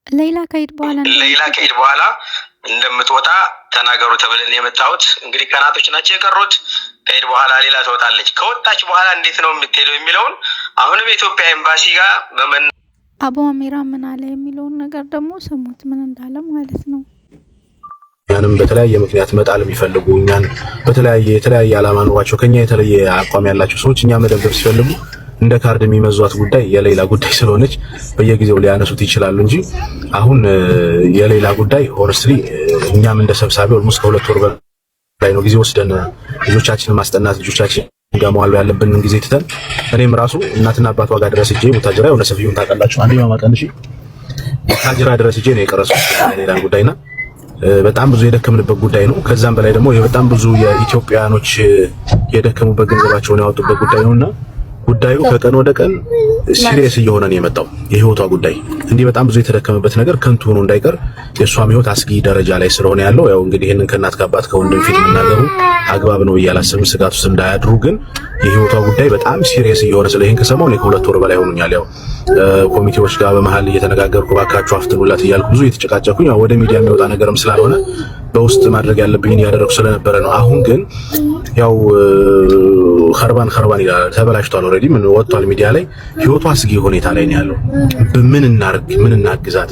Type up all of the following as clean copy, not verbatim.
ሌይላ ከኢድ በኋላ ሌይላ ከኢድ በኋላ እንደምትወጣ ተናገሩ ተብለን የመጣሁት እንግዲህ ቀናቶች ናቸው የቀሩት። ከኢድ በኋላ ሌላ ትወጣለች። ከወጣች በኋላ እንዴት ነው የምትሄደው የሚለውን አሁንም የኢትዮጵያ ኤምባሲ ጋር በመና አቡ አሚራ ምን አለ የሚለውን ነገር ደግሞ ስሙት፣ ምን እንዳለ ማለት ነው። እኛንም በተለያየ ምክንያት መጣል የሚፈልጉ፣ እኛን በተለያየ የተለያየ ዓላማ ኖሯቸው ከኛ የተለየ አቋም ያላቸው ሰዎች እኛ መደብደብ ሲፈልጉ እንደ ካርድ የሚመዟት ጉዳይ የሌላ ጉዳይ ስለሆነች በየጊዜው ሊያነሱት ይችላሉ እንጂ አሁን የሌላ ጉዳይ honestly እኛም እንደ ሰብሳቢ almost ከ2 ወር በላይ ነው ጊዜ ወስደን ልጆቻችንን ማስጠናት፣ ልጆቻችን ጋር መዋል ያለብንን ጊዜ ትተን እኔም ራሱ እናትና አባቷ ጋር ድረስ ሄጄ ቡታጅራ የሆነ ሰፊውን ታውቃላችሁ፣ አንዴ ማማቀንሽ ቡታጅራ ድረስ ሄጄ ነው የቀረጽኩት የሌላን ጉዳይና በጣም ብዙ የደከምንበት ጉዳይ ነው። ከዛም በላይ ደግሞ በጣም ብዙ የኢትዮጵያኖች የደከሙበት፣ ገንዘባቸውን ያወጡበት ጉዳይ ነውና ጉዳዩ ከቀን ወደ ቀን serious እየሆነ ነው የመጣው። የህይወቷ ጉዳይ እንዲህ በጣም ብዙ የተደከመበት ነገር ከንቱ ሆኖ እንዳይቀር የእሷም ህይወት አስጊ ደረጃ ላይ ስለሆነ ያለው ያው እንግዲህ ይህንን ከእናት ከአባት ከወንድም ፊት መናገሩ አግባብ ነው ብዬ አላስብም። ስጋት ውስጥ እንዳያድሩ ግን የህይወቷ ጉዳይ በጣም serious እየሆነ ስለ ይህን ከሰማሁ እኔ ከ2 ወር በላይ ሆኖኛል። ያው ኮሚቴዎች ጋር በመሀል እየተነጋገርኩ ባካችሁ አፍጥኑላት እያልኩ ብዙ እየተጨቃጨኩኝ ወደ ሚዲያ የሚወጣ ነገርም ስላልሆነ በውስጥ ማድረግ ያለብኝን እያደረኩ ስለነበረ ነው። አሁን ግን ያው خربان خربان ይላል፣ ተበላሽቷል። Already ምን ወጥቷል ሚዲያ ላይ፣ ህይወቷ አስጊ ሁኔታ ላይ ነው ያለው። በምን እናርግ? ምን እናግዛት?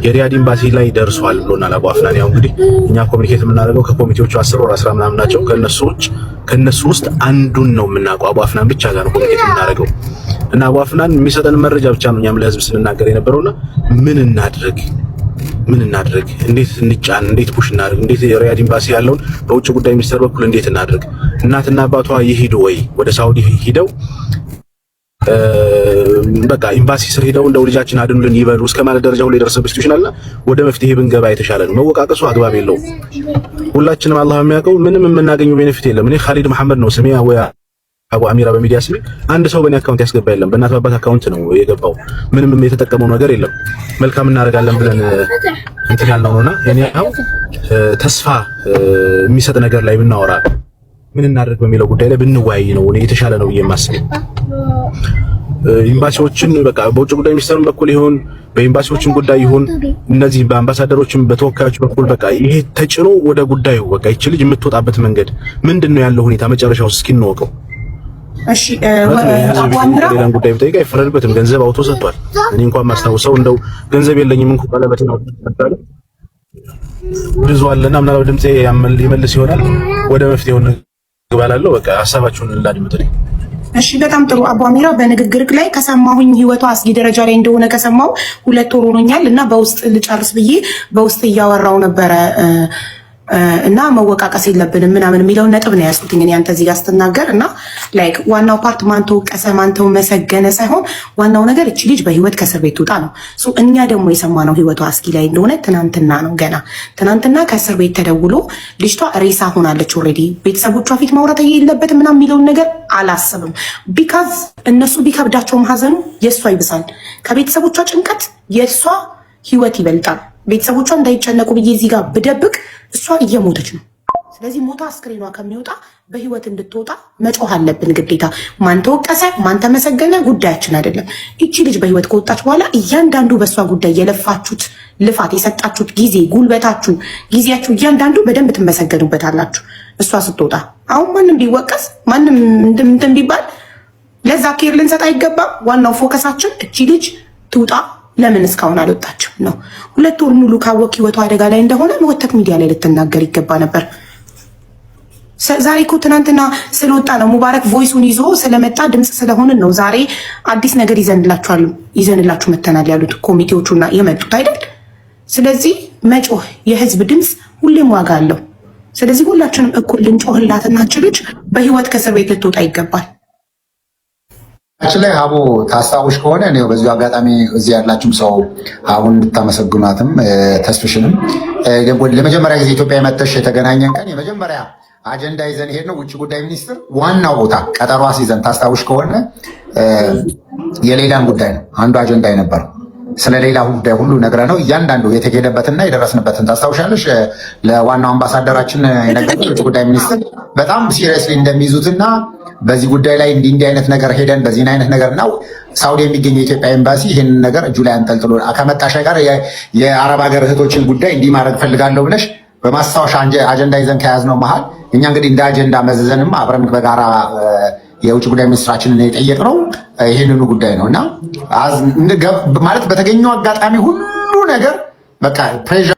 የሪያድ ኤምባሲ ላይ ደርሷል ብሎናል አቡ አፍናን። ያው እንግዲህ እኛ communicate የምናደርገው ከኮሚቴዎቹ 10 ወር 10 ምናምን ናቸው። ከነሱ ውጭ ከነሱ ውስጥ አንዱን ነው የምናውቀው። አቡ አፍናን ብቻ ጋር ነው communicate የምናደርገው እና አቡ አፍናን የሚሰጠን መረጃ ብቻ ነው እኛም ለህዝብ ስንናገር የነበረውና ምን እናድርግ፣ ምን እናድርግ፣ እንዴት እንጫን፣ እንዴት push እናድርግ፣ እንዴት የሪያድ ኤምባሲ ያለውን በውጭ ጉዳይ ሚኒስቴር በኩል እንዴት እናድርግ፣ እናትና አባቷ ይሂዱ ወይ ወደ ሳውዲ ሂደው በቃ ኤምባሲ ስር ሂደው እንደው ልጃችን አድኑልን ይበሉ እስከ ማለት ደረጃ ሁሉ የደረሰበት situation አለ። ወደ መፍትሄ ብንገባ የተሻለ ነው። መወቃቀሱ አግባብ የለውም። ሁላችንም አላህ የሚያውቀው ምንም የምናገኘው benefit የለም። እኔ ካሊድ መሐመድ ነው ስሜ ወይ አቡ አሚራ በሚዲያ ስሜ አንድ ሰው በእኔ account ያስገባ የለም። በእናት አባት account ነው የገባው። ምንም የተጠቀመው ነገር የለም። መልካም እናደርጋለን ብለን እንትን ያልነው ነውና እኔ ያው ተስፋ የሚሰጥ ነገር ላይ ብናወራ፣ ምን እናደርግ በሚለው ጉዳይ ላይ ብንወያይ ነው እኔ የተሻለ ነው ብዬ የማስበው። ኤምባሲዎችን በቃ በውጭ ጉዳይ ሚኒስቴርም በኩል ይሁን በኤምባሲዎችም ጉዳይ ይሁን እነዚህ በአምባሳደሮችም በተወካዮች በኩል በቃ ይሄ ተጭኖ ወደ ጉዳዩ በቃ ይቺ ልጅ የምትወጣበት መንገድ ምንድን ነው ያለው ሁኔታ መጨረሻው እስኪ እንወቀው። እሺ። ሌላን ጉዳይ ብጠይቅ አይፈረድበትም። ገንዘብ አውቶ ሰጥቷል። እኔ እንኳን ማስታውሰው እንደው ገንዘብ የለኝም እንኳን ቀለበት ነው ብዙ አለና ምናልባት ድምጼ ይመልስ ይሆናል። ወደ መፍትሄው እንግባላለሁ። በቃ ሀሳባችሁን ላድምጥ። እሺ፣ በጣም ጥሩ አቡ አሚራ፣ በንግግርክ ላይ ከሰማሁኝ ህይወቷ አስጊ ደረጃ ላይ እንደሆነ ከሰማሁ 2 ወር ሆኖኛል እና በውስጥ ልጨርስ ብዬ በውስጥ እያወራው ነበረ እና መወቃቀስ የለብንም ምናምን የሚለውን ነጥብ ነው ያዝኩትኝ እኔ አንተ እዚህ ጋር ስትናገር። እና like ዋናው part ማን ተወቀሰ ማን ተመሰገነ ሳይሆን ዋናው ነገር እቺ ልጅ በህይወት ከእስር ቤት ትውጣ ነው። So እኛ ደግሞ የሰማነው ህይወቷ አስጊ ላይ እንደሆነ ትናንትና ነው። ገና ትናንትና ከእስር ቤት ተደውሎ ልጅቷ ሬሳ ሆናለች already፣ ቤተሰቦቿ ፊት ማውራት የለበትም ምናምን የሚለውን ነገር አላስብም። Because እነሱ ቢከብዳቸውም ሀዘኑ የእሷ ይብሳል። ከቤተሰቦቿ ጭንቀት የእሷ ህይወት ይበልጣል። ቤተሰቦቿ እንዳይጨነቁ ብዬ እዚህ ጋር ብደብቅ እሷ እየሞተች ነው። ስለዚህ ሞታ አስክሬኗ ከሚወጣ በህይወት እንድትወጣ መጮህ አለብን ግዴታ። ማን ተወቀሰ ማን ተመሰገነ ጉዳያችን አይደለም። ይቺ ልጅ በህይወት ከወጣች በኋላ እያንዳንዱ በእሷ ጉዳይ የለፋችሁት ልፋት፣ የሰጣችሁት ጊዜ፣ ጉልበታችሁ፣ ጊዜያችሁ እያንዳንዱ በደንብ ትመሰገኑበታላችሁ እሷ ስትወጣ። አሁን ማንም ቢወቀስ ማንም እንትን ቢባል ለዛ care ልንሰጥ አይገባም። ዋናው focus ኣችን እቺ ልጅ ትውጣ፣ ለምን እስካሁን አልወጣችም ነው። 2 ወር ሙሉ ካወቅ ህይወቷ አደጋ ላይ እንደሆነ ወተክ ሚዲያ ላይ ልትናገር ይገባ ነበር። ዛሬ እኮ ትናንትና ስለወጣ ነው፣ ሙባረክ voice ኡን ይዞ ስለመጣ ድምፅ ስለሆንን ነው ዛሬ አዲስ ነገር ይዘንላችሁ መተናል ያሉት ኮሚቴዎቹና የመጡት አይደል? ስለዚህ መጮህ፣ የህዝብ ድምፅ ሁሌም ዋጋ አለው። ስለዚህ ሁላችንም እኩል ልንጮህላትና ልጅ በህይወት ከእስር ቤት ልትወጣ ይገባል። ችን ላይ ሀቦ ታስታውሽ ከሆነ እኔ በዚሁ አጋጣሚ እዚህ ያላችሁም ሰው አሁን እንድታመሰግኗትም ተስፍሽንም ለመጀመሪያ ጊዜ ኢትዮጵያ የመተሽ የተገናኘን ቀን የመጀመሪያ አጀንዳ ይዘን ሄድ ነው ውጭ ጉዳይ ሚኒስትር ዋናው ቦታ ቀጠሮ አስይዘን ታስታውሽ ከሆነ የሌላን ጉዳይ ነው አንዱ አጀንዳ የነበረው። ስለ ሌላ ጉዳይ ሁሉ ነግረ ነው እያንዳንዱ የተሄደበትና የደረስንበትን ታስታውሻለሽ። ለዋናው አምባሳደራችን የነገረው ውጭ ጉዳይ ሚኒስትር በጣም seriously እንደሚይዙትና በዚህ ጉዳይ ላይ እንዲህ እንዲህ አይነት ነገር ሄደን በዚህን አይነት ነገር እና ሳውዲ የሚገኘው የኢትዮጵያ ኤምባሲ ይህንን ነገር እጁ ላይ አንጠልጥሎ ከመጣሽ ጋር የአረብ ሀገር እህቶችን ጉዳይ እንዲህ ማድረግ እፈልጋለሁ ብለሽ በማስታወሻ አጀንዳ ይዘን ከያዝነው መሀል እኛ እንግዲህ እንደ አጀንዳ መዘዘንም አብረን በጋራ የውጭ ጉዳይ ሚኒስትራችንን የጠየቅነው ይህንኑ ጉዳይ ነው። እና ማለት በተገኘው አጋጣሚ ሁሉ ነገር በቃ pressure